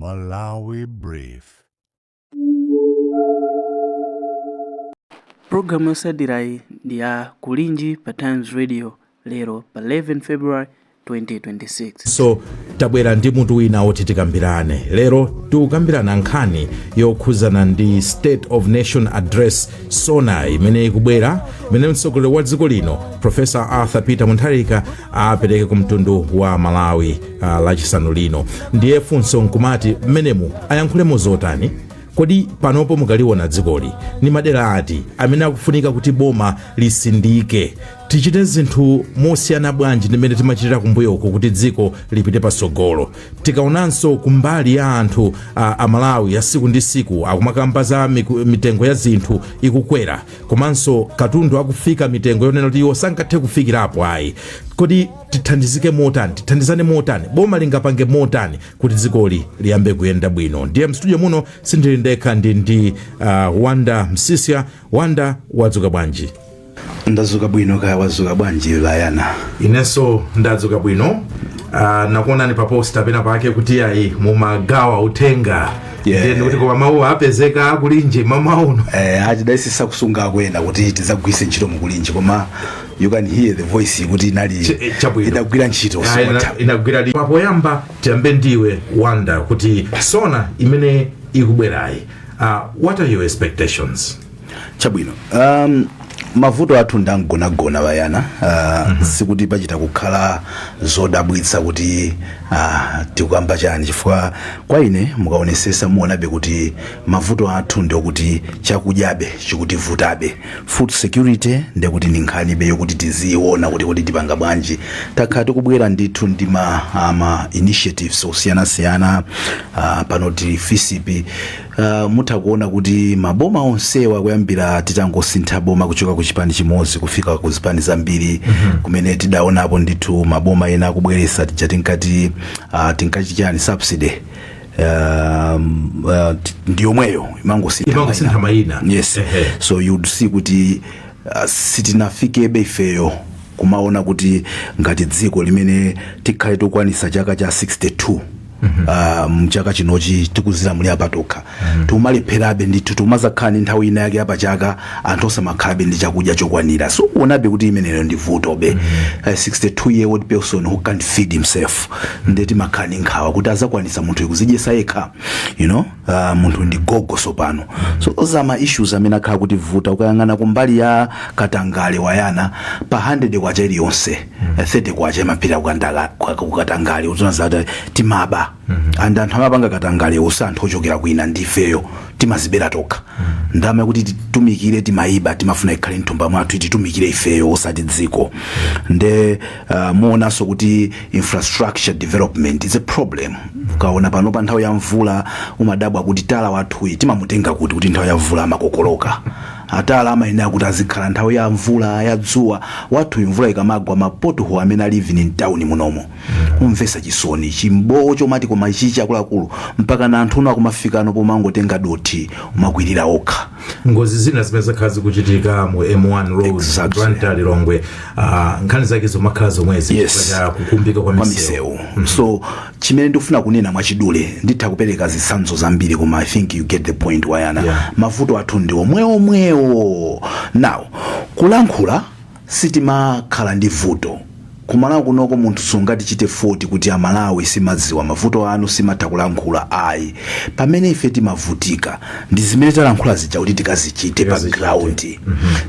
Malawi Brief. Pulogalamu yotsatirayi ndi ya Kulinji pa Times Radio lero pa 11 February 2026. So tabwera ndi mutu wina woti tikambirane lero. Tikukambirana nkhani yokhuzana ndi State of Nation Address, SONA, imene ikubwera, imene mtsogoleri wa dziko lino Professor Arthur Peter Mutharika apereke ku mtundu wa Malawi Lachisanu lino. Ndiye funso nkumati, mmenemu ayankhulemo zotani? Kodi panopo mukaliona dzikoli, ni madera ati amene akufunika kuti boma lisindike? Tichite zinthu mosiyana bwanji ndi mmene timachitira kumbuyoko kuti dziko lipite patsogolo? Tikaonanso kumbali ya anthu Amalawi ya siku ndi siku, akumakamba za mitengo ya zinthu ikukwera, komanso katundu akufika mitengo yonena kuti iwo sangathe kufikirapo ayi. Kodi tithandizike motani? Tithandizane motani? Boma lingapange motani kuti dzikoli liyambe kuyenda bwino? Ndiye mstudio muno sindili ndekha, ndi Wanda Msisya. Wanda, wadzuka bwanji? Ndadzuka bwino, kaya wadzuka bwanji, Bayana? Inenso ndadzuka bwino. Nakuonani pa poster pena pake kuti ayi, mumagawa uthenga. Ndiye ndikuti koma mawu apezeka akulinji mmawa uno? Atidaisisa kusunga akwena kuti tidzagwiritse ntchito mukulinji, koma you can hear the voice kuti inali Chabwino. Idagwira ntchito. Inagwira. Poyamba tiyambe ndiwe Wanda, kuti SONA imene ikubwerayi, what are your expectations? Chabwino, mavuto athu ndamgonagona, Bayana. Sikuti pachita kukhala zodabwitsa kuti tikukamba chani, chifukwa kwa ine mukaonesesa muonabe kuti mavuto athu ndiokuti chakudyabe chikutivutabe. Food security ndekuti ndi nkhanibe yokuti tiziona kuti tipanga bwanji. Takhala tikubwera ndithu ndi ma initiatives osiyanasiyana. Pano tili FISP. Mutha kuona kuti maboma onsewa, kuyambira titangosintha boma kuchoka ku chipani chimodzi kufika ku zipani zambiri, kumene tidaonapo ndithu maboma ena akubweresa tija tinkati chani, subsidy, ndi yomweyo imangosintha. Imangosintha mayina. Yes. So you'd see kuti sitinafikebe ifeyo kumaona kuti ngati dziko limene tikhale tikukwanisa chaka cha 62 mchaka chinochi tikuzilamulira patokha, timalepherabe ndithu. Timazakhala ndi nthawi ina yake yapachaka anthu osamakhalabe ndi chakudya chokwanira. So kuonabe kuti imeneyo ndi vutobe. 62 year old person who can't feed himself, nde timakhala ndi nkhawa kuti azakwanisa munthu kuzidyesa yekha. Munthu ndi gogo sopano. So those are my issues amene akhala kuti vuta. Ukayang'ana kumbali ya katangale, Wayana, pa 100 kwacha iliyonse, 30 kwacha imapita kukatangale. Uzona zati timaba, and anthu amapanga katangale osa anthu ochokera kwina, ndifeyo timazibera tokha. Ndalama kuti titumikire timayiba, timafuna ikhale mthumba mwathu, titumikire ifeyo osati dziko. Nde muonanso kuti infrastructure development is a problem. Ukaona pano pa nthawi ya mvula, umadabwa kuti tala wathuyi timamutenga kuti nthawi ya mvula amakokoloka. Atala amayenera kuti azikhala nthawi ya mvula, ya dzuwa. Wathuyi mvula ikamagwa, ma pothole amene ali even in town munomo, umvesa chisoni, chimbowo chomati koma ichichi akuluakulu, mpaka na anthu uno akumafikano pomangotenga dothi umakwirira okha. Ngozi zina zimene zakhala zikuchitika mu M1 road, Blantyre, Lilongwe, nkhani zake zomakhala zomwezi, chifukwa cha kukumbika kwa kwa misewu. Misewu. So chimene ndikufuna kunena mwachidule, nditha kupereka zitsanzo zambiri, koma I think you get the point, Wayana. Mavuto athu ndi omweomwewo. Now, kulankhula sitimakhala ndi vuto Kumalawi kunoko. Munthu sungatichite 40 kuti Amalawi simadziwa mavuto anu, simatha kulankhula, ayi. Pamene ife timavutika ndi zimene talankhula zija kuti tikazichite pa Tikazichite. ground.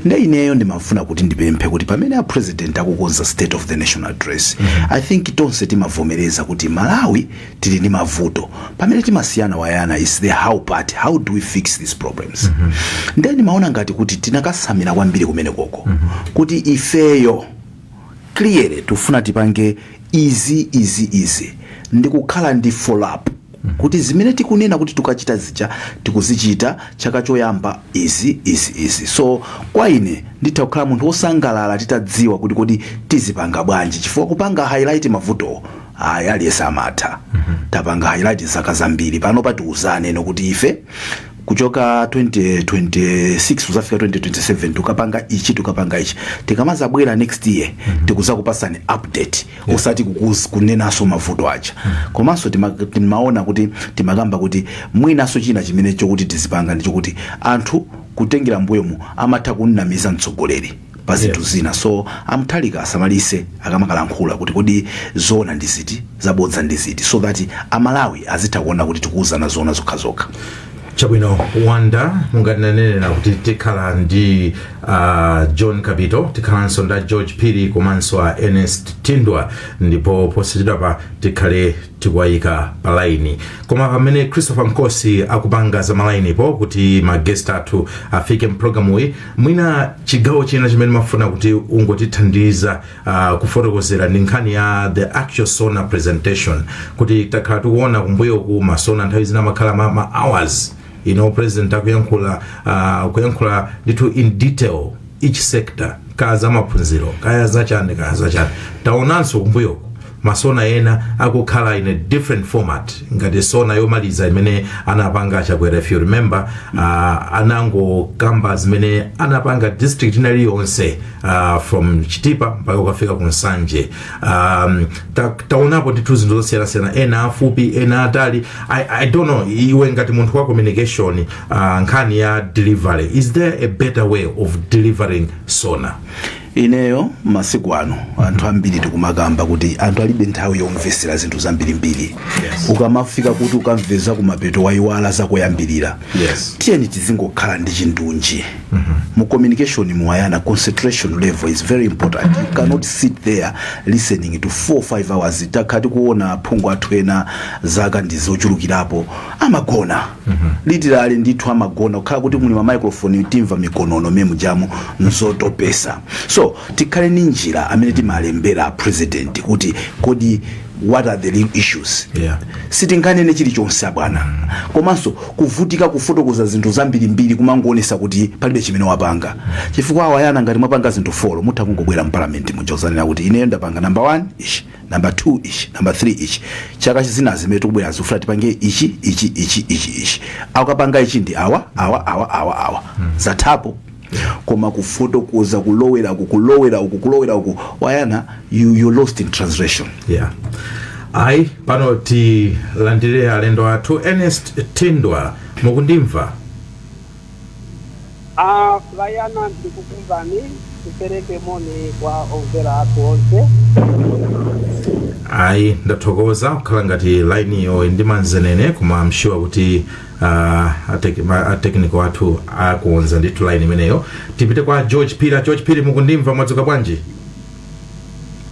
Nde ineyo ndimafuna kuti ndipemphe kuti pamene a president akukonza State of the Nation Address, I think tonse timavomereza kuti Malawi tili ndi mavuto. Pamene timasiyana, Wayana, is the how part. How do we fix these problems? Nde ndimaona ngati kuti tinakasamira kwambiri kumene koko, kuti ifeyo clearly tifuna tipange izi, izi, izi, ndikukhala ndi follow up kuti zimene tikunena kuti tikachita zija tikuzichita. Chaka choyamba izi, izi, izi. So kwa ine nditha kukhala munthu wosangalala titadziwa kuti kodi tizipanga bwanji, chifukwa kupanga highlight mavuto, ayi, aliyense amatha. Tapanga highlight zaka zambiri. Pano patiuzane no kuti ife Kuchoka 2026 kuzafika 2027 tukapanga ichi, tukapanga ichi. Tikamazabwera next year, tikuzakupasani update, osati kunenanso mavuto aja. Komanso timaona kuti timakamba kuti mwinaso china chimene chokuti tizipanga ndi chokuti anthu kutengera mbuyomu amatha kunnamiza mtsogoleri pa zinthu zina. So a Mutharika asamalise akamakalankhula kuti kodi zona ndi ziti, zabodza ndi ziti, so that Amalawi azitha kuona kuti tikuwuzana zona zokhazokha. Chabwino, Wanda, mungatinenera kuti tikhala ndi John Kapito, tikhalanso nda George Phiri komanso a Ernest Tindwa, ndipo posachedwapa tikhale tikuwayika pa line. Koma pamene Christopher Nkosi akupanga za malainipo kuti ma guest athu afike mpulogalamuyi, mwina chigawo china chimene mafuna kuti ungotithandiza kufotokozera ndi nkhani ya the actual SONA presentation, kuti takhala tikuona kumbuyoku ma SONA nthawi zina makhala ma hours, president akuyankhula, kuyankhula ndithu in detail each sector, kaya za maphunziro, kaya zachani, kaya zachani. Taonanso kumbuyoku ma SONA ena akukhala in a different format, ngati SONA yomaliza imene anapanga Chakwera, if you remember, anangokamba zimene anapanga district ina iliyonse, from Chitipa mpaka kukafika ku Nsanje. Taonapo ndithu zinthu zosiyanasiyana, ena afupi, ena atali. I don't know, iwe ngati munthu wa communication, nkhani ya delivery, is there a better way of delivering SONA? Ineyo masiku ano anthu ambiri tikumakamba kuti anthu alibe nthawi yomvesera zinthu zambirimbiri. Ukamafika kuti ukamveza kumapeto, wayiwala zakoyambirira. Tiyeni tizingokhala ndi chindunji mu communication. Muwayana, concentration level is very important. You cannot sit there listening to 4 5 hours. Takhala tikuona aphungu athu ena zaka ndi zochulukirapo amagona, literally ndithu amagona, kukhala kuti muli ma microphone timva mikonono memujamu, nzotopesa. So tikhale ni njira amene timalembera president kuti kodi what are the real issues. Sitinganene chilichonse abwana, komanso kuvutika kufotokoza zinthu zambirimbiri kumangoonesa kuti palibe chimene wapanga, chifukwa awayana ngati mwapanga zinthu four, mutha kungobwera mpalamenti muja uzanena kuti ineyo ndapanga number 1 ichi, number 2 ichi, number 3 ichi, chaka chizina zimene tikubwera zikufuna tipange ichi, ichi, ichi, ichi, ichi, akapanga ichi ndi awa, awa, awa, awa, awa, zathapo. Koma kufotokoza, kulowera uku, kulowera uku, kulowera uku, wayana, you lost in translation. Yeah, ayi, pano tilandire alendo athu. Ernest Tindwa, mukundimva? Ah, vayana, ndikukumvani. Tipereke moni kwa omvera athu onse. Ayi, ndathokoza. Kukhala ngati line iyo ndi manzenene, koma I'm sure kuti a technical athu akuonza ndithu line imeneyo. Tipite kwa George Phiri. George Phiri, mukundimva? Mwadzuka bwanji?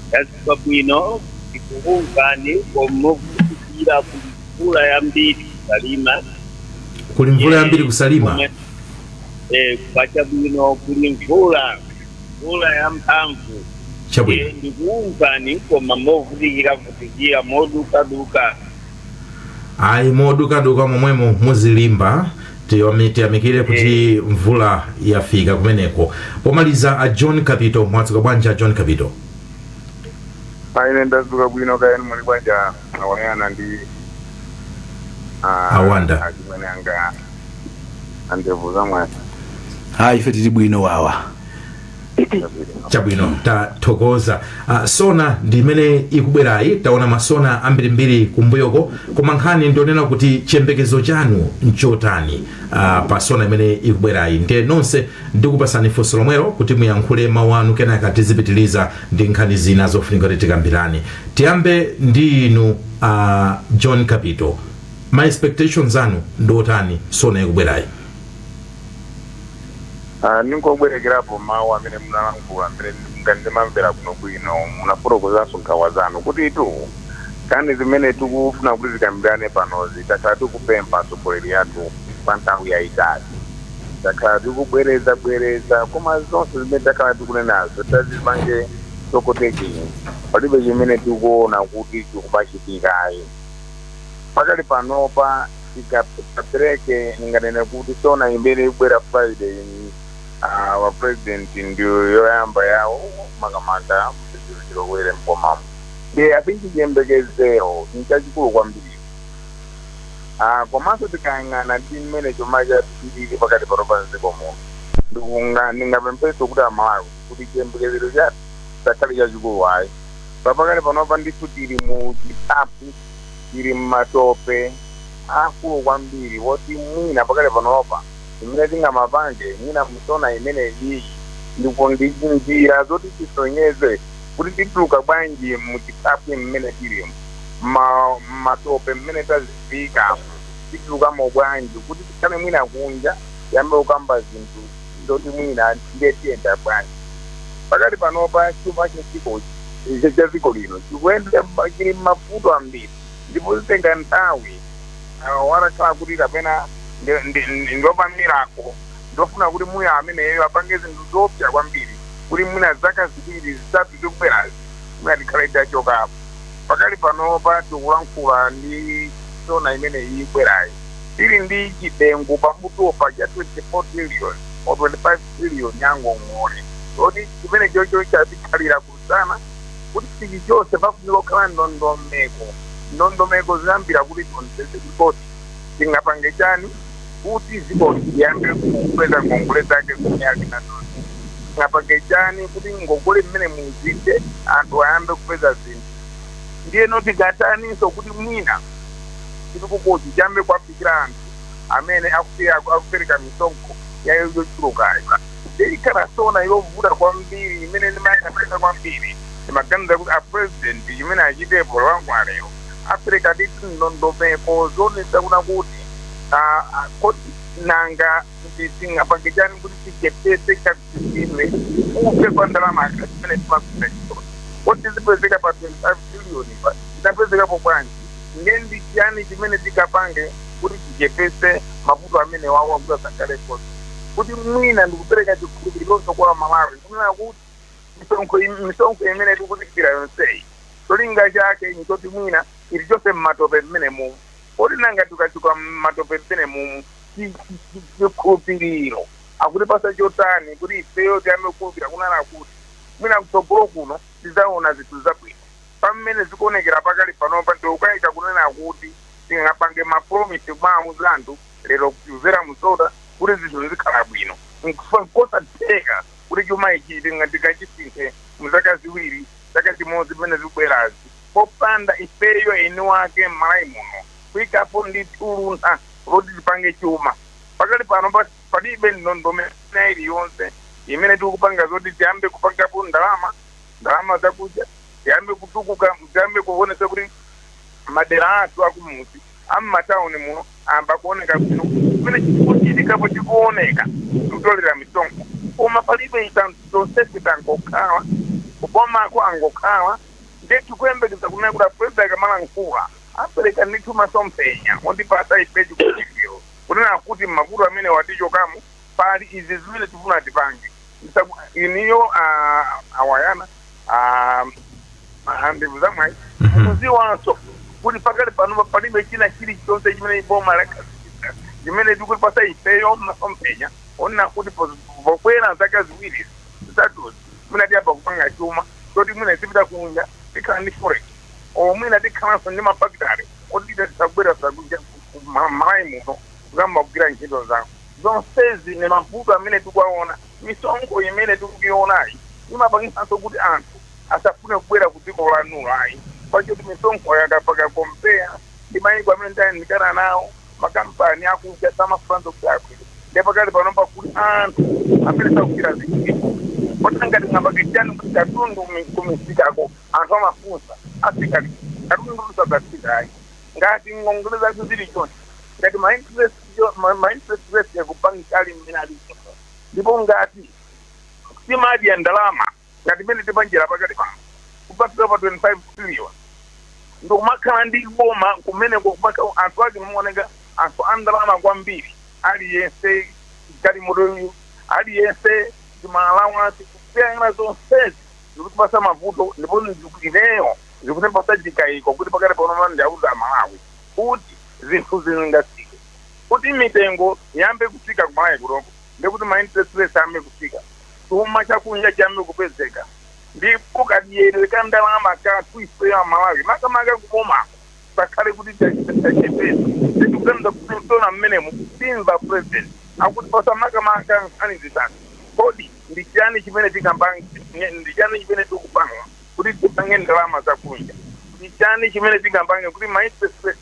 Ndadzuka bwino, ndikukumvani, komuvutikira kuli mvula yambiri kuSalima. Kuli mvula yambiri kuSalima? Kwacha bwino, kuli mvula, mvula ya mphamvu. Chabwino. Ndikumvani koma movutikira vutikira, modukaduka. Ayi, modukaduka momwemo muzilimba. Tiyamikire kuti mvula yafika kumeneko. Pomaliza, a John Kapito, mwadzuka bwanji a John Kapito? Ine ndadzuka bwino, kaya muli bwanji awayana ndi Awanda. Achimwene anga andevu zamwe? Hayi, ife tili bwino wawa. Chabwino, tathokoza. SONA ndi imene ikubwerayi. Taona ma SONA ambirimbiri kumbuyoko, koma nkhani ndionena kuti chiyembekezo chanu nchotani pa SONA imene ikubwerayi? Ndiye nonse ndikupasani funso lomwelo kuti muyankhule mawu anu, kenaka tizipitiliza ndi nkhani zina zofunika kuti tikambirane. Tiyambe ndi inu, John Kapito. Ma expectations anu ndotani SONA ikubwerayi? Ningobwerekerapo mawu amene munalankhula, amene ngati ndimamvera kuno bwino, munafotokozanso nkhawa zanu kuti itu kani zimene tikufuna kuti tikambirane panozi takhala tikupempha atsogoleri athu kwa nthawi yayitali, takhala tikubwereza bwereza, koma zonse zimene takhala tikunenazo tazipange stock taking, palibe chimene tikuona kuti chikupachitikayi pakali panopa. Tikapereke, ninganene kuti SONA imene ikubwera Friday wa president ndiyo yoyamba yawo, makamaka chilowere mkomamo. Ndiye I think chiyembekezero nchachikulu kwambiri. Komanso tikayang'ana ndi mmene chuma chathu chilili pakati pano pa mdziko muno, ndingapempheso kuti Amalawi kuti chiyembekezero chathu sakhale chachikulu ayi. Papakati panopa ndithu tili mu chitapu, tili mmatope akulu kwambiri, woti mwina pakati panopa imene tingamapange mwina mu SONA imene iyi ndipo ndi njira zoti tisonyeze kuti tituluka bwanji mu chitapu mmene tilimo, matope mmene tazifika, titulukamo bwanji kuti tikhale mwina kunja yambe kukamba zinthu zoti mwina ndiye tiyenda bwanji. Pakati panopa chuma chachikochi cha dziko lino chikuyenda, chili mavuto ambiri, ndipo zitenga nthawi. Watakhala kuti kapena ndopamirako, ndofuna kuti muya ameneyo apange zinthu zopsa kwambiri kuti mwina zaka 2, 3 zikubwerazi mwina tikhale tachokapo. Pakali panopa tikulankhula ndi SONA imene ikubwerayi, tili ndi chidengu pamutupa cha 24 trillion or 25 trillion yangongole, kuti chimene chocho chatikhalira kusana kuti chilichonse pafunika kukhala ndondomeko. Ndondomeko ziyambira kuti tionetsetse kuti tingapange chani kuti dziko liyambe kupeza ngongole zake zimene ali nazo, tingapange chani kuti ngongole mmene muzite anthu ayambe kupeza zinthu, ndiyeno tikataninso kuti mwina chitukukochi chiyambe kuwafikira anthu amene akupereka misonkho yayo yochulukayo. Ikhala SONA yovuta kwambiri imene ndimayang'anira kwambiri. Ndimaganiza kuti a President chimene achitepo lwangwa lero apereka ndithu ndondomeko zoonetsa kuna kuti kodi nanga tingapange chani kuti tichepese kagwiritsidwe kufe kwa ndalama zimene timagwira ntchito, kodi zipezeka pa 25 trillion pa tinapezekapo bwanji, ndiye ndi chiyani chimene tikapange kuti tichepese mavuto amene wawo akuti asakhalepo, kuti mwina ndikupereka chikhulupirironso kwa Malawi kunena kuti misonkho imene tikutikira yonseyi cholinga chake nchoti mwina ilichonse mmatope mmene mumu. Kodi nanga tikachoka mmatope mmene mumu, chikhulupiriro akutipasa chotani kuti ifeyo tiyambe kukhulupirira kunena kuti mwina kutsogolo kuno tidzaona zinthu zabwino? Pamene zikuonekera pakali panopa, ndikukayika kunena kuti tingapange ma promise kumawuza anthu lero kuzera mu SONA kuti zinthu zikhala bwino. Nkosatheka kuti chuma ichi tingachisinthe muzaka 2, chaka chimodzi pamene zikubwerazi, popanda ifeyo eni wake m'Malawi muno kuyikapo ndi luntha loti tipange chuma. Pakali pano palibe ndondomeko iliyonse imene tikupanga zoti tiyambe kupangapo ndalama, ndalama zakudya, tiyambe kutukuka, tiyambe kuonesa kuti madera athu akumudzi, am'matawuni muno amba kuoneka bwino. Kumene chikuchitikapo chikuoneka kutolera misonkho, koma palibe tonsese tangokhala kubomako, angokhala. Ndiye tikuyembekeza kunena kuti a President akamalankhula apereka ndithu masomphenya ondipasa ife chikhulupiriro kunena kuti mavuto amene watichokamo, pali izi zimene tifuna tipange. Iniyo awayana andevu zamwayi, mukuziwanso kuti pakali pano palibe china chilichonse chimene boma lakhazikitsa chimene tikutipasa ifeyo masomphenya onena kuti pokwera zaka 2, 3 mwina tiyamba kupanga chuma choti mwina zipita kunja, tikhala ndi forex, or mwina tikhalanso ndi mafakitale oti tisakubwera sakuja Malawi muno kukamba kugwira ntchito zawo. Zonsezi ni mavuto amene tikuwaona. Misonkho imene tikukionayi imapangisanso kuti anthu asafune kubwera ku dziko lanulo ayi, pachoti misonkho yakapaka compare ndi mayiko amene tayandikana nawo, makampani akunja samafunanso kuti abwere. Ndiye pakali panopa kuli anthu amene sakugwira zintchito. Kodi ngati ngapange chani kuti katundu kumisikako anthu amafunsa afika liti katundu tusadzafika ayi, ngati ngongole zathu zili chonchi, ngati ma interest rates yakubanki ali mmene ali, ndipo ngati timadya ndalama ngati imene tipanjira pakati pano kupatula pa 25 trillion, ndikumakhala ndi boma kumeneko kumakhala anthu ake muoneka anthu a ndalama kwambiri, aliyense galimoto, aliyense ma allowance, kuyang'ana zonsezi zikutipasa mavuto. Ndipo ineyo zikutipasa chikayiko kuti pakati pano ndiyauza Malawi kuti zinthu zingasike, kuti mitengo yambe kufika kuMalawi kuloko, ndikuti ma interest rates ayambe kufika, chuma chakunja chiyambe kupezeka, ndipo kadyerere ka ndalama kathu ifeyo Amalawi, makamaka kubomako, pakhale kuti tachepesa. Ndikuganiza kuti m'SONA mmenemu timva President akuti pasamakamaka nkhani zitatu. Kodi ndi chiyani chimene tingapange? Ndi chiyani chimene tikupanga kuti tipange ndalama zakunja? Ndi chiyani chimene tingapange kuti ma interest rate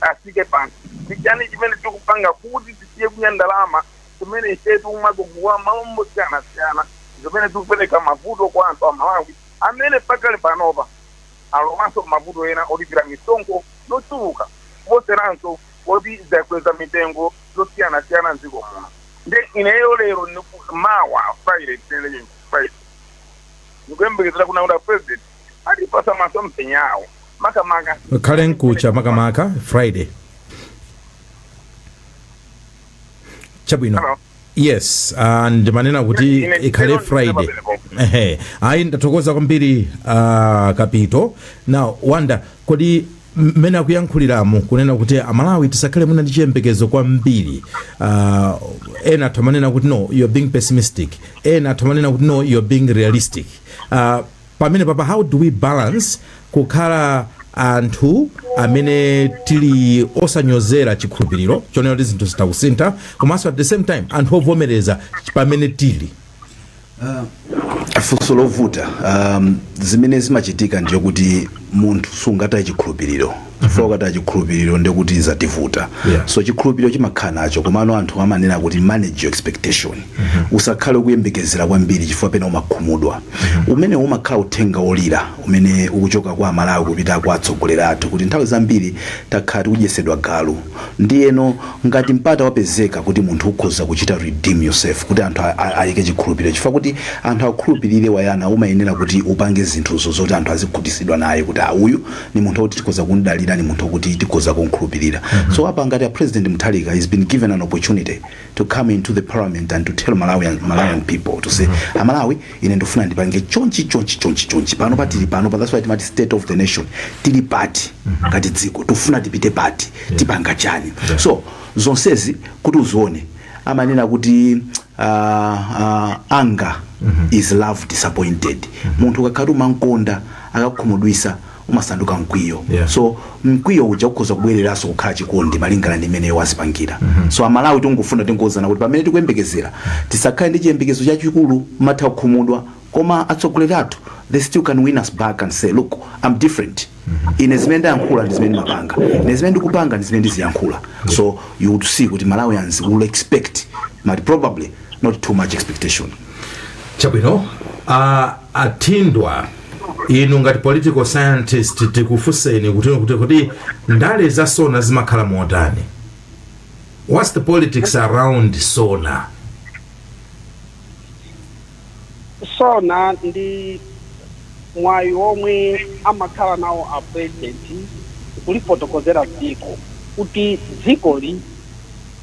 asike pansi? Ndi chiyani chimene tikupanga kuti tisiye kudya ndalama kumene ife tikumagugula malo mosiyanasiyana, zimene tikupereka mavuto kwa anthu a Malawi amene pakali panopa alowanso mavuto ena olipira misonkho yochuluka kuposeranso poti zakweza mitengo zosiyanasiyana mdziko muno? Ndi ineyo lero mawa Friday, tinene Friday, ndikuyembekezera kuna kuti President atipasa masomphenya awo makamaka. Khale nkucha, makamaka Friday. Chabwino. Hello. Yes, ndimanena kuti ikhale ine Friday. pamenepo. Ehe, ayi, ndathokoza kwambiri, Kapito. Now Wanda, kodi mmene akuyankhuliramu kunena kuti Amalawi tisakhale mwina ndi chiyembekezo kwambiri, ena athu amanena kuti, "No, you're being pessimistic," ena athu amanena kuti, "No, you're being realistic." Pamene papa, how do we balance kukhala anthu amene tili osanyozera chikhulupiriro chonena kuti zinthu zitakusintha, komanso at the same time anthu ovomereza pamene tili? Funso lovuta. Zimene zimachitika ndiyo kuti munthu sungataye chikhulupiriro, chifukwa ukataya chikhulupiriro ndikuti zativuta. So chikhulupiriro chimakhala nacho, komano anthu amanena kuti manage your expectation. Usakhale ukuyembekezera kwambiri, chifukwa pena umakhumudwa. Umene umakhala uthenga wolira umene ukuchoka kwa Amalawi kupita kwa atsogoleri athu, kuti nthawi zambiri takhala tikudyesedwa galu. Ndiyeno ngati mpata wapezeka kuti munthu ukhoza kuchita redeem yourself, kuti anthu ayike chikhulupiriro, chifukwa kuti anthu akhulupirire wayana, umayenera kuti upange zinthuzo zoti anthu azikhutitsidwa naye kuti, "Ah, uyu ni munthu wokuti tikhoza kumdalira, ni munthu wokuti tikhoza kumkhulupirira." So apa ngati a President Mutharika has been given an opportunity to come into the parliament and to tell Malawian people to say, "Amalawi, ine ndifuna ndipange chonchi, chonchi, chonchi, chonchi." Pano patili pano pa, that's why timati state of the nation. Tili pati ngati dziko? Tifuna tipite pati? Tipanga chani? So zonsezi kuti uzione, amanena kuti anger is love disappointed. Munthu ukakhala umankonda, akakukhumudwisa, umasanduka mkwiyo. So mkwiyo uja ukhoza kubwereranso kukhala chikondi malingana ndi mmene wazipangira. So Amalawi tingofuna tingouzana kuti pamene tikuyembekezera, tisakhale ndi chiyembekezo chachikulu, matha kukhumudwa, koma atsogoleri athu, they still can win us back and say, "Look, I'm different. Ine zimene ndayankhula ndi zimene ndimapanga. Ine zimene ndikupanga ndi zimene ndiziyankhula." So you would see kuti Malawians will expect, but probably not too much expectation. Chabwino. Athindwa, inu ngati political scientist, tikufunseni kuti ndale za SONA zimakhala motani? What's the politics around SONA? SONA ndi mwayi womwe amakhala nawo a President kulifotokozera dziko kuti dzikoli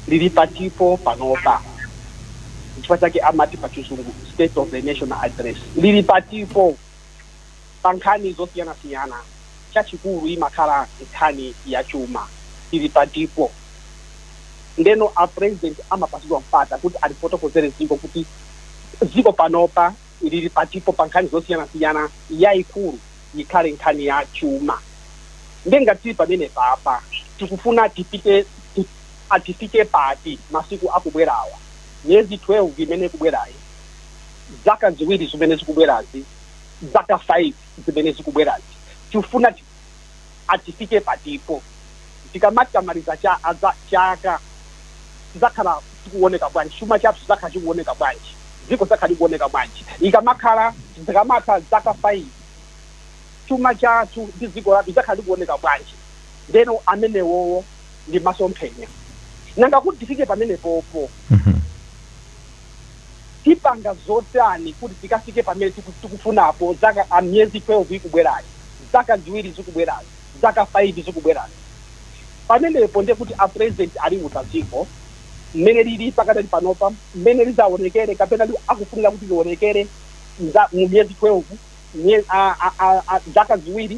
lili patipo panopa. Chifukwa chake amati pa Chizungu State of the Nation Address. Lili patipo pa nkhani zosiyanasiyana, chachikulu imakhala nkhani ya chuma. Lili patipo? Ndeno a President amapasidwa mpata kuti alifotokozere dziko kuti dziko panopa lili patipo pa nkhani zosiyanasiyana, yayikulu ikhale nkhani ya chuma. Ndengati pamene papa tikufuna tipite atifike pati masiku akubwerawa, miyezi 12 imene ikubwerayi, zaka 2 zimene zikubwerazi, zaka 5 zimene zikubwerazi, tifuna atifike patipo? Tikamati tamaliza chaka, tidzakhala tikuoneka bwanji? Chuma chathu chidzakhala chikuoneka bwanji? Dziko lidzakhala likuoneka bwanji? Ikamakhala zikamatha zaka 5, chuma chathu ndi dziko lathu lidzakhala likuoneka bwanji? Ndeno amenewowo ndi masomphenya. Nanga kuti tifike pamenepopo, tipanga zotani kuti tikafike pamene tikufunapo zaka a miyezi 12 ikubwerayi, zaka 2 zikubwerazi, zaka 5 zikubwerazi? Pamenepo ndiye kuti a President aliuza dziko mmene lili pakadali panopa, mmene lizaonekere kapena akufunira kuti lionekere mu miyezi 12, zaka 2,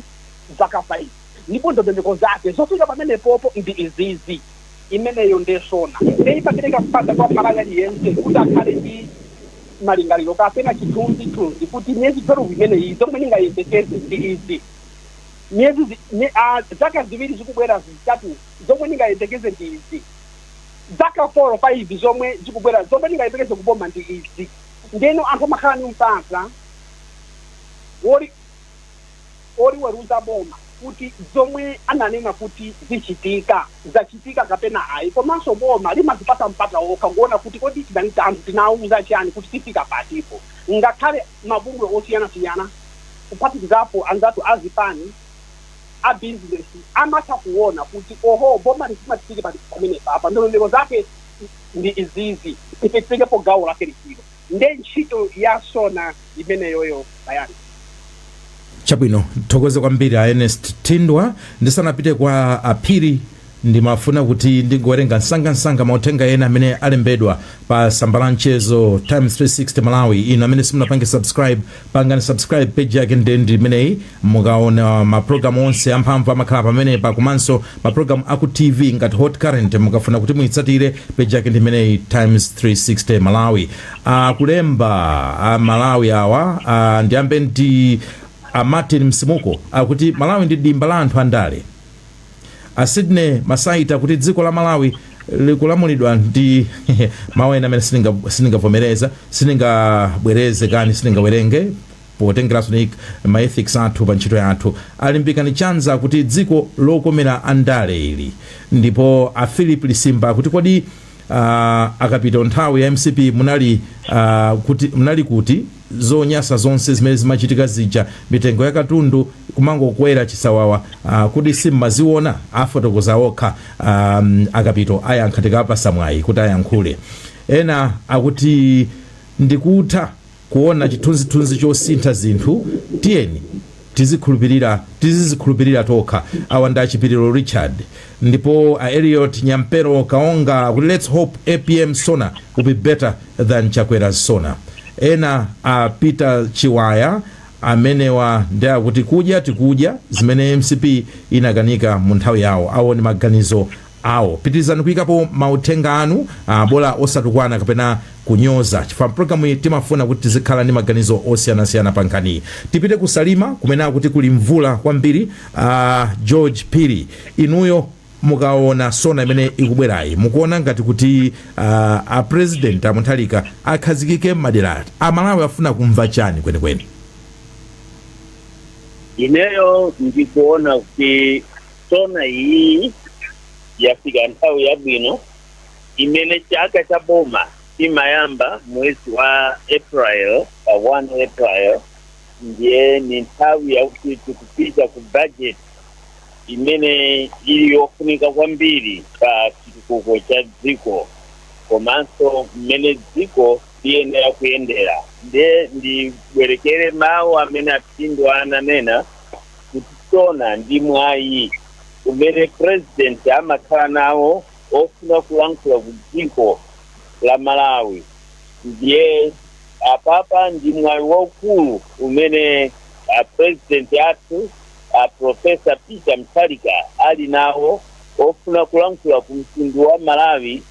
zaka 5, ndipo ndondomeko zake zofika pamenepopo ndi izizi. Imeneyo ndiye SONA. Ndiye imapereka mpata kwa Malawi aliyense kuti akhale ndi malingaliro kapena chithunzithunzi kuti miyezi 12 imeneyi zomwe ndingayembekeze ndi izi. Miyezi zaka 2 zikubwera, 3, zomwe ndingayembekeze ndi izi. Zaka 4, 5 zomwe zikubwera, zomwe ndingayembekeze kuboma ndi izi. Ndeno anthu amakhala ni mpata woli oliweruza boma kuti zomwe ananena kuti zichitika zachitika kapena ayi. Komanso boma limazipata mpata wokha kuona kuti kodi anthu tinawuza chani, kuti tifika patipo. Ngakhale mabungwe osiyanasiyana, kuphatikizapo anzathu azipani, a business, amatha kuona kuti oho, boma lifuna tifike pamene papa, ndondomeko zake ndi izizi, ife titengepo gawo lake litiro. Nde ntchito ya SONA imeneyoyo bayani. Chabwino, thokoze kwambiri a Ernest Tindwa. Ndisanapite kwa Aphiri, ndimafuna kuti ndingowerenga msangamsanga mauthenga ena amene alembedwa pa tsamba la mchezo Times 360 Malawi. Inu amene simunapange subscribe, pangani subscribe. Page yake ndi imeneyi. Mukaona mapulogalamu onse amphamvu amakhala pamenepa, komanso mapulogalamu aku TV ngati Hot Current. Mukafuna kuti muyitsatire, page yake ndi imeneyi, Times 360 Malawi. Akulemba a Malawi awa, ndiyambe ndi a Martin Msimuko, akuti Malawi ndi dimba la anthu andale. A Sydney Masaita kuti dziko la Malawi likulamulidwa ndi mawu ena amene sindingavomereza, sindingabwereze kani, sindingawerenge potengeranso ni ma ethics athu pa ntchito yathu. Alimbikani Chanza kuti dziko lokomera andale ili. Ndipo a Philip Lisimba kuti kodi akapita nthawi ya MCP munali kuti, munali kuti zonyasa zonse zimene zimachitika zija, mitengo ya katundu kumangokwera chisawawa, kuti simmaziona? Afotokoza okha, akapito ayankha tikapasa mwayi kuti ayankhule. Ena akuti ndikutha kuona chithunzithunzi chosintha zinthu, tiyeni tizikhulupirira, tizizikhulupirira tokha. Awa ndi Achipiriro Richard. Ndipo a Eliot Nyampero Kaonga akuti let's hope APM SONA will be better than Chakwera's SONA. Ena a Peter Chiwaya amenewa ndi akuti kudya tikudya zimene MCP inakanika mu nthawi yawo. Awo ndi maganizo awo. Pitirizani kuyikapo mauthenga anu, bola osatukwana kapena kunyoza, chifukwa mpulogalamu iyi timafuna kuti tizikhala ndi maganizo osiyanasiyana pa nkhaniyi. Tipite ku Salima kumene akuti kuli mvula kwambiri. George Phiri, inuyo mukaona SONA imene ikubwerayi, mukuona ngati kuti a President a Mutharika akhazikike m'madera, Amalawi afuna kumva chani kwenikweni? Ineyo ndikuona kuti SONA iyi yafika nthawi yabwino imene chaka cha boma imayamba mwezi wa April, pa 1 April. Ndiye ni nthawi yakuti tikupita ku budget imene ili yofunika kwambiri pa chitukuko cha dziko komanso mmene dziko liyenera kuyendera. Ndiye ndibwerekere mawu amene Apindu ananena kuti SONA ndi mwayi umene President amakhala nawo ofuna kulankhula ku dziko la Malawi. Ndiye apapa ndi mwayi waukulu umene a President athu, a Professor Peter Mutharika, ali nawo ofuna kulankhula ku mtundu wa Malawi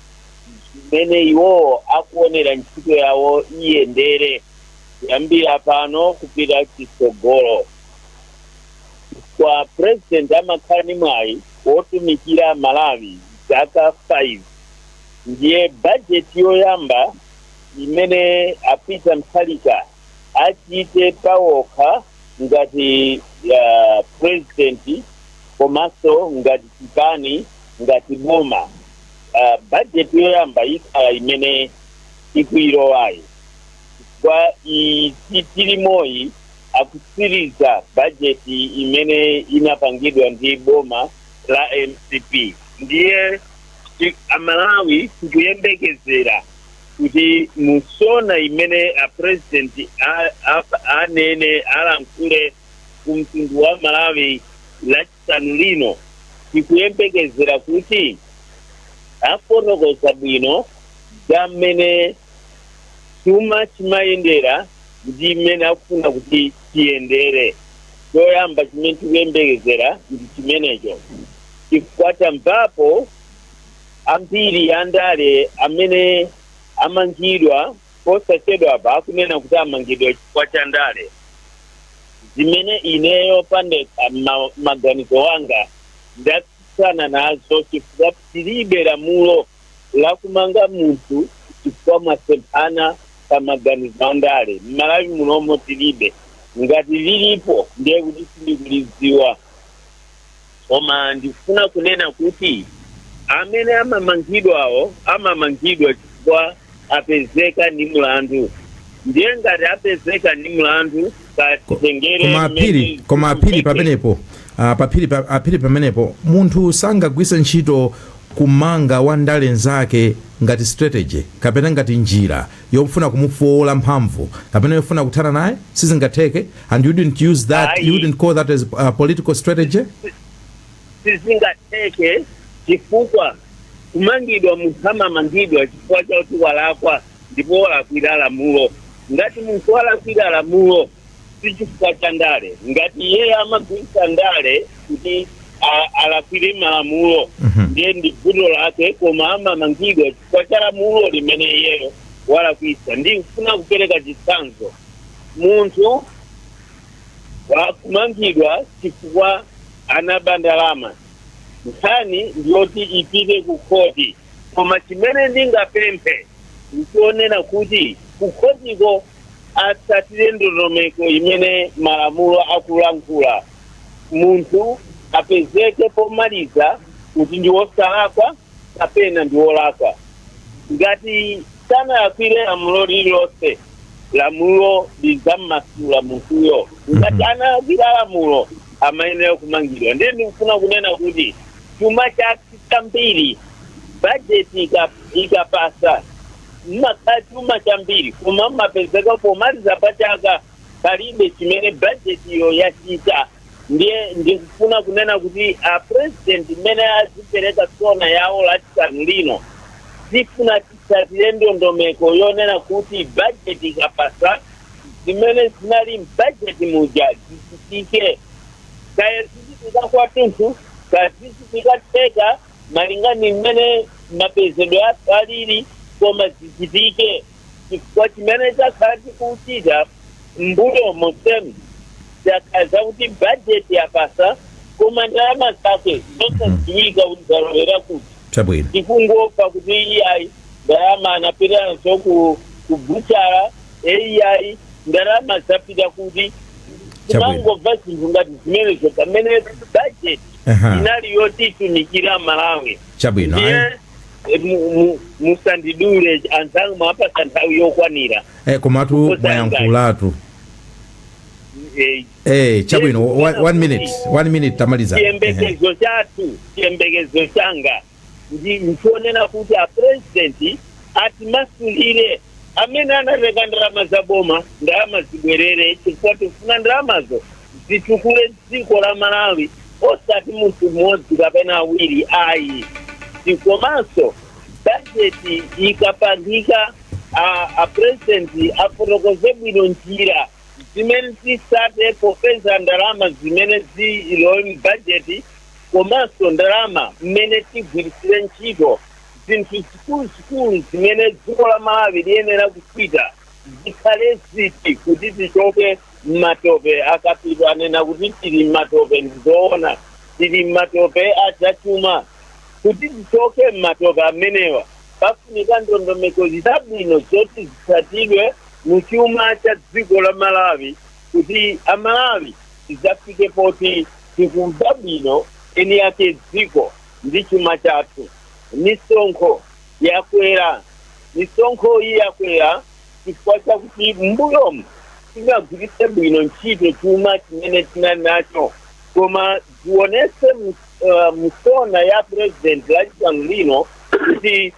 mmene iwowo akuonera ntchito yawo iyendere kuyambira pano kupita chitsogolo. Kwa President amakhala ndi mwayi wotumikira Malawi zaka 5. Ndiye budget yoyamba imene a Peter Mutharika achite pawokha ngati President komanso ngati chipani, ngati boma, budget yoyamba ikhala imene ikuilowayi. Kwa tilimoyi akutsiriza budget imene inapangidwa ndi boma la MCP. Ndiye Amalawi tikuyembekezera kuti mu SONA imene a President anene, alankhule ku mtundu wa Malawi Lachisanu lino, tikuyembekezera kuti afotokoza bwino za mmene chuma chimayendera ndi mmene akufuna kuti chiyendere. Choyamba chimene tikuyembekezera ndi chimenecho, chifukwa tamvapo ambiri andale amene amangidwa posachedwapa akunena kuti amangidwa chifukwa cha ndale. Zimene ineyo pandekha maganizo wanga ndatsutsana nazo, chifukwa tilibe lamulo lakumanga munthu chifukwa mwasemphana pa maganizo andale. Mmalawi munomo tilibe. Ngati lilipo, ndiye kuti sindikulidziwa. Koma ndikufuna kunena kuti amene amamangidwawo amamangidwa chifukwa apezeka ndi mlandu. Ndiye ngati apezeka ndi mlandu, katitengere Koma aphiri, koma aphiri pamenepo, paphiri aphiri pamenepo, munthu sangagwise ntchito kumanga wandale nzake ngati strategy kapena ngati njira yofuna kumufowola mphamvu kapena yofuna kuthana naye. Sizingatheke. And you wouldn't use that? Ayi. You wouldn't call that as a political strategy? Sizingatheke, chifukwa kumangidwa, munthu amamangidwa chifukwa chakuti walakwa ndipo walakwira lamulo. Ngati munthu walakwira lamulo, si chifukwa cha ndale. Ngati iye amagwiritsa ndale kuti alakwire malamulo, ndiye ndi vuto lake, koma amamangidwa chifukwa cha lamulo limene iyeyo walakwisa. Ndikufuna kupereka chitsanzo: munthu wakumangidwa chifukwa anaba ndalama, nkhani ndiyoti ipite ku khoti. Koma chimene ndingapemphe nchionena kuti kukhotiko atsatire ndondomeko imene malamulo akulankhula. Munthu apezeke pomaliza kuti ndi wosalakwa kapena ndi wolakwa. Ngati sanalakwire lamulo lililonse, lamulo lidzammasula munthuyo. Ngati analakwira lamulo, amayenera kumangidwa. Ndiye ndikufuna kunena kuti chuma chathu chambiri, bajeti ikapasa, mmakhala chuma chambiri, koma mmapezeka pomaliza pachaka palibe chimene bajeti iyo yachita. Ndiye ndikufuna kunena kuti a president mmene azipereka SONA yawo Lachisanu lino, tifuna titsatire ndondomeko yonena kuti bajeti ikapasa, zimene zinali mbajeti muja zichitike, kaya zichitika kwathunthu, kaya zichitika theka, malinga ni mmene mapezedwe athu alili, koma zichitike, chifukwa chimene chakhala chikuchita mbuyo monsemu chakhala zakuti bajeti yapasa, koma ndalama zake zosadziwika kuti zalowera kuti. Tikungopa kuti iyayi, ndalama anapita nazo ku buchala, iyayi, ndalama zapita kuti. Timangomva zinthu ngati zimenezo pamene budget inali yoti itumikira Malawi. Ndiye musandidule anzanga, mwapasa nthawi yokwanira. Komatu Kuposa. Mwayankhulatu. Chabwino. One minute, one minute, tamaliza. Chiyembekezo chathu, chiyembekezo changa ndi nchionena kuti a president atimasulire amene anatenga ndalama za boma, ndalama zibwerere, chifukwa tifuna ndalamazo zitukule dziko la Malawi, osati munthu mmodzi kapena awiri ayi. Komanso bajeti ikapangika, a president afotokoze bwino njira zimene tisate popeza ndalama zimene zilowe mbajeti, komanso ndalama mmene tigwirisire ntchito, zinthu zikuluzikulu zimene dziko la Malawi liyenera kuchita zikhale ziti kuti tichoke mmatope. Akapito anena kuti tili mmatope, ndizoona, tili mmatope adzachuma. Kuti tichoke mmatope amenewa, pafunika ndondomeko zabwino zoti zitsatidwe muchuma cha dziko la Malawi, kuti Amalawi tidzafike poti tikumva bwino eni yake dziko ndi chuma chathu. Misonkho yakwera. Misonkho iyi yakwera chifukwa chakuti mbuyomu tinagwiritse bwino ntchito chuma chimene tinali nacho. Koma zionese mu SONA ya president Lachisanu lino kuti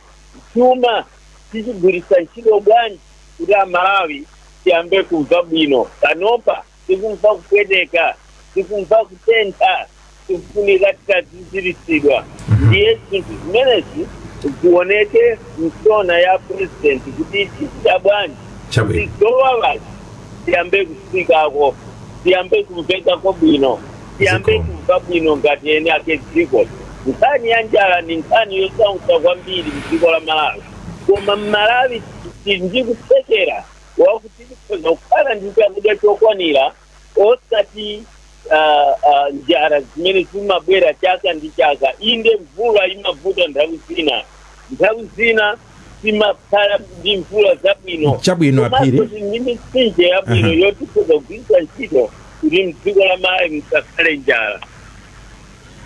chuma tichigwiritsa ntchito bwanji kuti Amalawi tiyambe kumva bwino. Panopa tikumva kupweteka, tikumva kutentha, tikufunika tikaziziritsidwa. Ndiye zinthu zimenezi zioneke mu SONA ya president kuti tichita bwanji kuti zowawazi tiyambe kufikako, tiyambe kumvekako bwino, tiyambe kumva bwino ngati ene ake dziko. Nkhani ya njala ni nkhani yosautsa kwambiri mdziko la Malawi, koma Mmalawi tili ndi kuthekera wakuti tikhoza kukhala ndi chakudya chokwanira. Osati njala zimene zimabwera chaka ndi chaka. Inde, mvula imavuta nthawi zina, nthawi zina timakhala ndi mvula zabwino. Chabwino, Komanso Aphiri. tili ndi mitsinje yabwino yoti tikhoza kugwiritsa ntchito kuti mdziko la Malawi musakhale njala.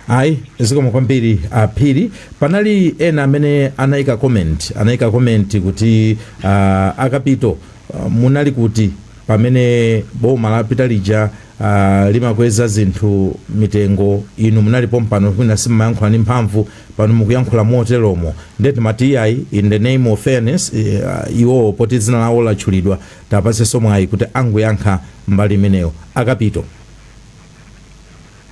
Ayi, zikomo kwambiri, Aphiri. Panali ena amene anayika comment kuti akapito, munali kuti pamene boma lapita lija limakweza zinthu mitengo? Inu munalipo mpano, kwina simmayankhula ndi mphamvu, pano mukuyankhula moteromo. Ndiye timati iyayi, in the name of fairness, iwowo poti dzina lawo latchulidwa, tapasenso mwayi kuti angoyankha mbali imeneyo. Akapito.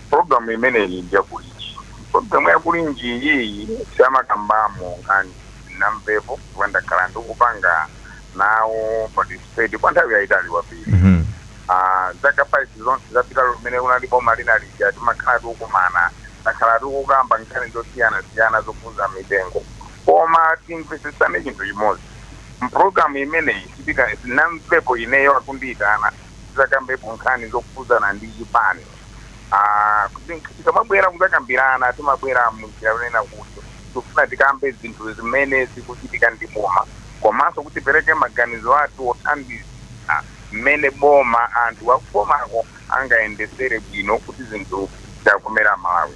Programu imeneyi ndiyakulinji. Programu yakulinji iyi siyamakambamo nkhani namvepo, chifukwa ndakhala ndikupanga nawo participate kwa nthawi yayitali kwambiri. Zaka 5 zonse zapita limene kunali boma linalija, timakhala tikukumana, takhala tikukamba nkhani zosiyanasiyana zokhudza mitengo. Koma timvesesane chinthu chimodzi, mpulogalamu imeneyi sinamvepo ineyo akundiyitana tizakambepo nkhani zokhudzana ndi chipani. Kuti tikamabwera kuzakambirana, timabwera munjira yonena kuti tikufuna tikambe zinthu zimene zikuchitika ndi boma, komanso kuti tipereke maganizo athu othandiza mmene boma, anthu akubomako angayendesere bwino kuti zinthu zakomera Malawi.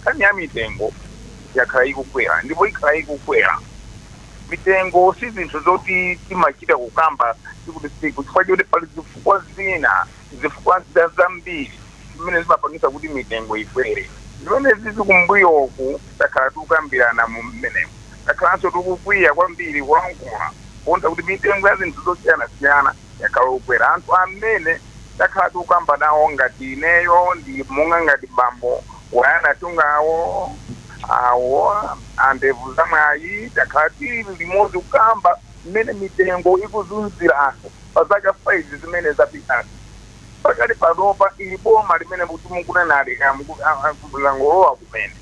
Nkhani ya mitengo yakhala ikukwera ndipo ikhala ikukwera. Mitengo si zinthu zoti timachita kukamba tsiku ndi tsiku, chifukwa choti pali zifukwa zina, zifukwa zambiri zimene zimapangisa kuti mitengo ikwere, zimene zizi kumbuyoku takhala tikukambirana mu mmenemo. Takhalanso tikukwiya kwambiri kulankhula kuona kuti mitengo ya zinthu zosiyanasiyana yakhala kukwera. Anthu amene takhala tikukamba nawo, ngati ineyo ndi monga ngati bambo Wayana Chungawo, awo andevu zamwayi, takhala tili limodzi kukamba mmene mitengo ikuzunzira anthu pa zaka 5 zimene zapitazi. Pakali panopa ili boma limene kuti mukunenali langolowa kumene,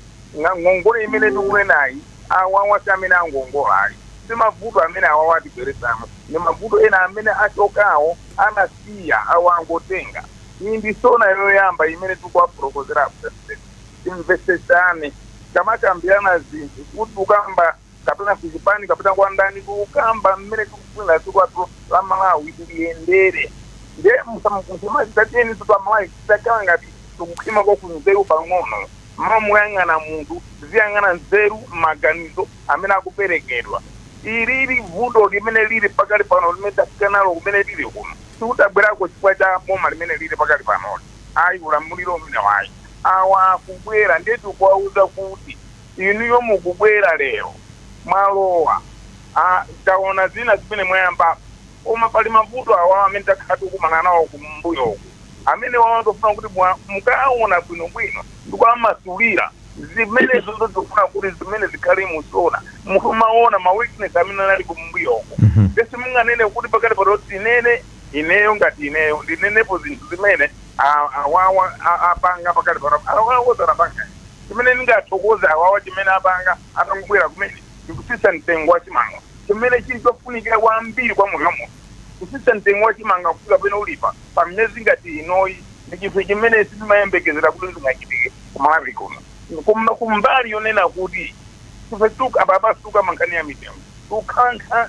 ngongole imene tikunenayi, awawa si amene angongola ayi, si mavuto amene awawa atibweresamo, ni mavuto ena amene achokawo anasiya, awo angotenga. Iyi ndi SONA yoyamba imene tikuwafotokozera president. Timvesesane, kamakambirana zinthu kuti ukamba kapena kuchipani kapena kwa ndani, kukamba mmene tikufunira dziko lathu la Malawi liyendere. Ndiye musamazitatieni pa Malawi titakhala ngati tikukhwimako kunzeru pang'ono. Mmalo muyang'ana munthu, ziyang'ana nzeru, maganizo amene akuperekedwa. Ilili vuto limene lili pakali pano, limene tafika nalo kumene lili kuno, sikutabwerako chifukwa cha boma limene lili pakali panoli ayi, ulamuliro umene wayi. Awa akubwera, ndiye tikuwauza kuti inuyo mukubwera lero, mwalowa, taona zina zimene mwayambapo, koma pali mavuto awawa amene takhala tikumana nawo kumbuyoku, amene wawa tofuna kuti mukaona bwinobwino ndikuamasulira zimene zonse zikufuna kuti zimene zikhale muSONA. Mumaona ma weakness amene anali kumbuyoko. Esi munganene kuti pakati pano tinene, ineyo ngati ineyo ndinenepo zinthu zimene awawa apanga pakati pano, awawa sanapanga. Chimene ndingathokoze awawa, chimene apanga atangobwera kumene, ndikusisa mtengo wa chimanga, chimene chili chofunikira kwambiri kwa moyo muno. Kusisa mtengo wa chimanga kufika pene ulipa pa miyezi ngati inoyi ndi chinthu chimene sitimayembekezera kuti zingachitike kumalawi kuno. Koma kumbali yonena kuti ife apapa situkamba nkhani ya mitengo,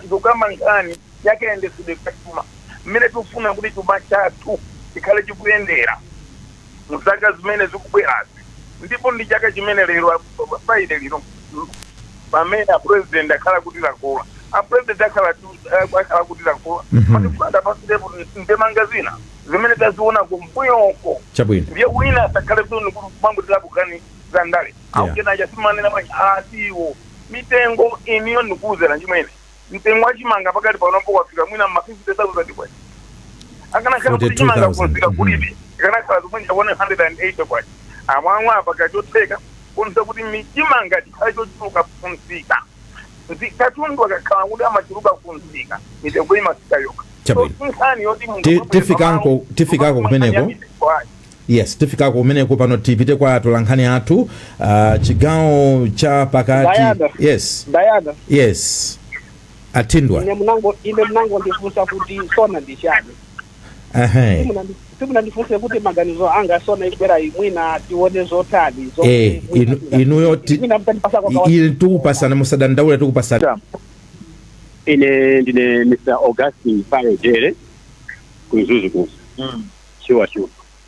tukamba nkhani yakayendetsedwe kachuma, mmene tikufuna kuti chuma chathu chikhale chikuyendera mzaka zimene zikubwerazi. Ndipo ndi chaka chimene lero Friday lino, pamene a president akhala kuti lakula, a president akhala kuti lakula, matifuna pasirepo ndemanga zina zimene taziona kumbuyoko. Ndiye wina asakhale kumangotirapo nkhani za ndale. Aukenacha simanena bwanji asiwo mitengo iniyo. Ndikuwuzera chimwene, mtengo wa chimanga pakali panopo wafika mwina ma 50,000 kwacha. Akanakhala kuti chimanga 42,000. kuzika kulibe, ikanakhala zimwe 180 kwacha. Amwamwe apa kachotheka kuonesa kuti chimanga chikhale chochuluka kumsika. Katundu akakhala kuti amachuluka kumsika, mitengo imasika yokha. So, nkhani yoti munthu amabwera pamalo, Tifikako kumeneko. nkhani ya mitengo ayi. Yes, tifikako kumeneko. Pano tipite kwa atolankhani athu, chigawo cha pakati. Diana. Yes. Diana. Yes, Athindwa. Ine munango ndifunsa kuti SONA ndi chani. Simunandifunse kuti maganizo anga SONA ikubwera imwina tione zotani zomwe mwina Inuyo mwina mutandipasa kwa Ili tikupasana, musadandaule, tikupasana. Ine ndine Mr Augustin Faro Jere, kuMzuzu kuno. Sure.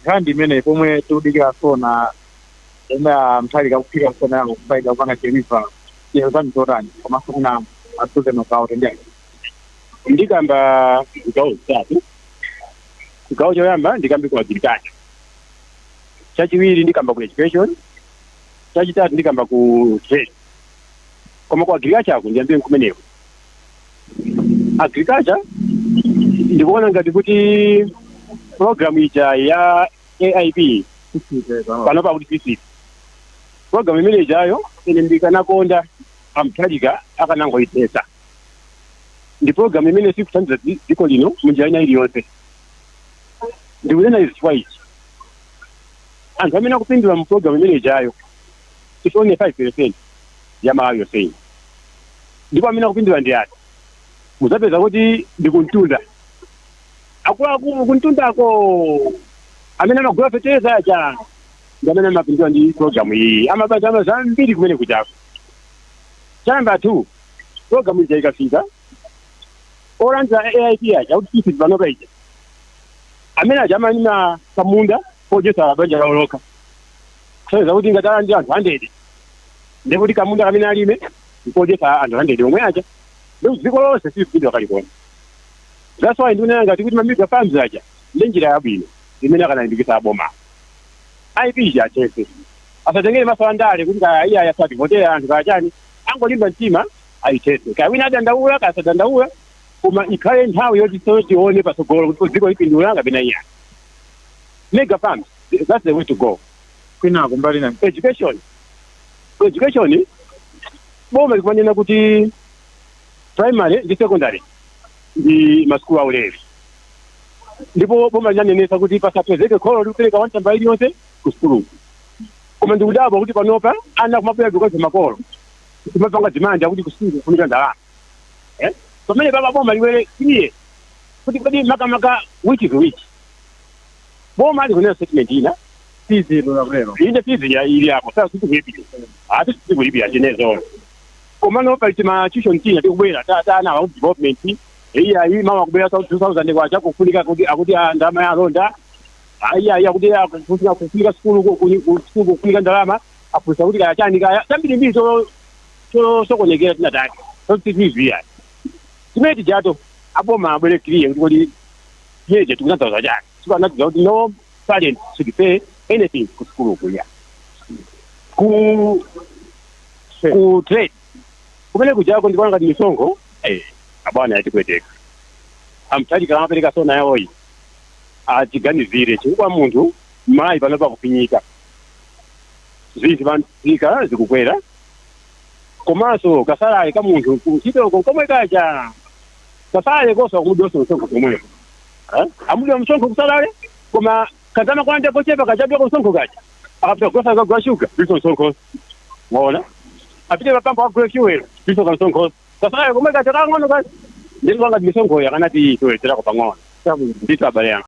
Nkhani imene pomwe tikudikira SONA ena Mutharika kuphika SONA yawo kufaida kupanga deliver zanu zotani, komanso kuna asuze magawo tendiyake? Ndikamba zigawo zitatu. Chigawo choyamba ndikambe ku agriculture, chachiwiri ndikamba ku education, chachitatu ndikamba ku trade. Koma ku agriculture ako ndiyambe kumeneko. Agriculture, ndikuona ngati kuti program ija ya AIP, pano pakuti CCP, program imene ijayo ine ndikanakonda aMutharika akanangoyithetsa. Ndi program imene sikuthandiza dziko lino munjira ina iliyonse. Ndikunena izi chifukwa ichi: anthu amene akupindula mu program imene ijayo is only 5% ya Malawi yonseyi. Ndipo amene akupindula ndi ati? Muzapeza kuti ndi kuntunda, akuluakulu kuntundako amene amagula fetereza aja ndi amene amapindula ndi program iyi, amabata ama zambiri kumene kuchako. Cha number 2, program ija ikafika, olandira AIP aja kuti isi panopa ija, amene aja amalima kamunda kodyetsa banja lawo lokha, kusonyeza kuti ngati alandira anthu 100, ndekuti kamunda kamene alime nkodyetsa anthu 100 omwe aja, ndekuti dziko lonse silipindula kalikona. That's why ndikunena ngati kuti ma mega farms aja ndi njira yabwino imene akanalimbikitsa aboma. AIP ija achese, asatengere maso andale kuti kaya iya yasativotera anthu kaya chani, angolimba mtima ayithetse. Kaya wina adandaula, kaya sadandaula, koma ikhale nthawi yoti so tione patsogolo kuti dziko lipindula kapena iya. Mega farms, that's the way to go. Kwinako mbali na Education. Education, boma likumanena kuti primary ndi secondary ndi masukulu aulere, ndipo boma linanenesa kuti pasapezeke kholo likupereka 1 tambala iliyonse ku sukuluku. Koma ndikudabwa kuti panopa ana kumabwera because makolo kumapanga demand akuti kusukulu kufunika ndalama, eh? Pamene papa boma liwere iye kuti kodi makamaka which is which? Boma likunena statement ina. Fees lero. Inde, fees ya ili apo sasa sikulipira, ati sikulipira chinezo. Koma no pali ma tuition tina tikubwera tata wa development iya iyi mama kubwera sa 2000 kwacha kufunika kuti akuti ndalama ya alonda iya iya kuti kufunika sukulu sukulu kufunika ndalama, afusa kuti kaya chani, kaya tambiri mbiri to to sokonekera tinatake so tizizia chimene tijato. Aboma abwere clear kuti kodi yeje tikutanthauza chani? Sikanatiza kuti no parent should pay anything ku sukulu kuya. Ku trade kumene kujako ndikuona ngati misonkho abwana yatikweteka. AMutharika amapereka SONA yawoyi atiganizire, chifukwa munthu mayi pano pakufinyika, zinthu panzika zikukwera, komanso ka salary ka munthu kuntchitoko komwe kacha ka salary koso akumudonso msonkho komweko. Eh? Amudya msonkho ku salary, koma kazama kwanja kochepa kachadwa msonkho kacha akapita kugosa kagula shuga ndiso msonkho, waona, apite papambo agule fuel ndiso kamsonkho, ka salary komwe kacha kang'ono kacha. Ndiri kwanga misonkho yakanati tiwezerako pang'ono. Ndito abale yanga.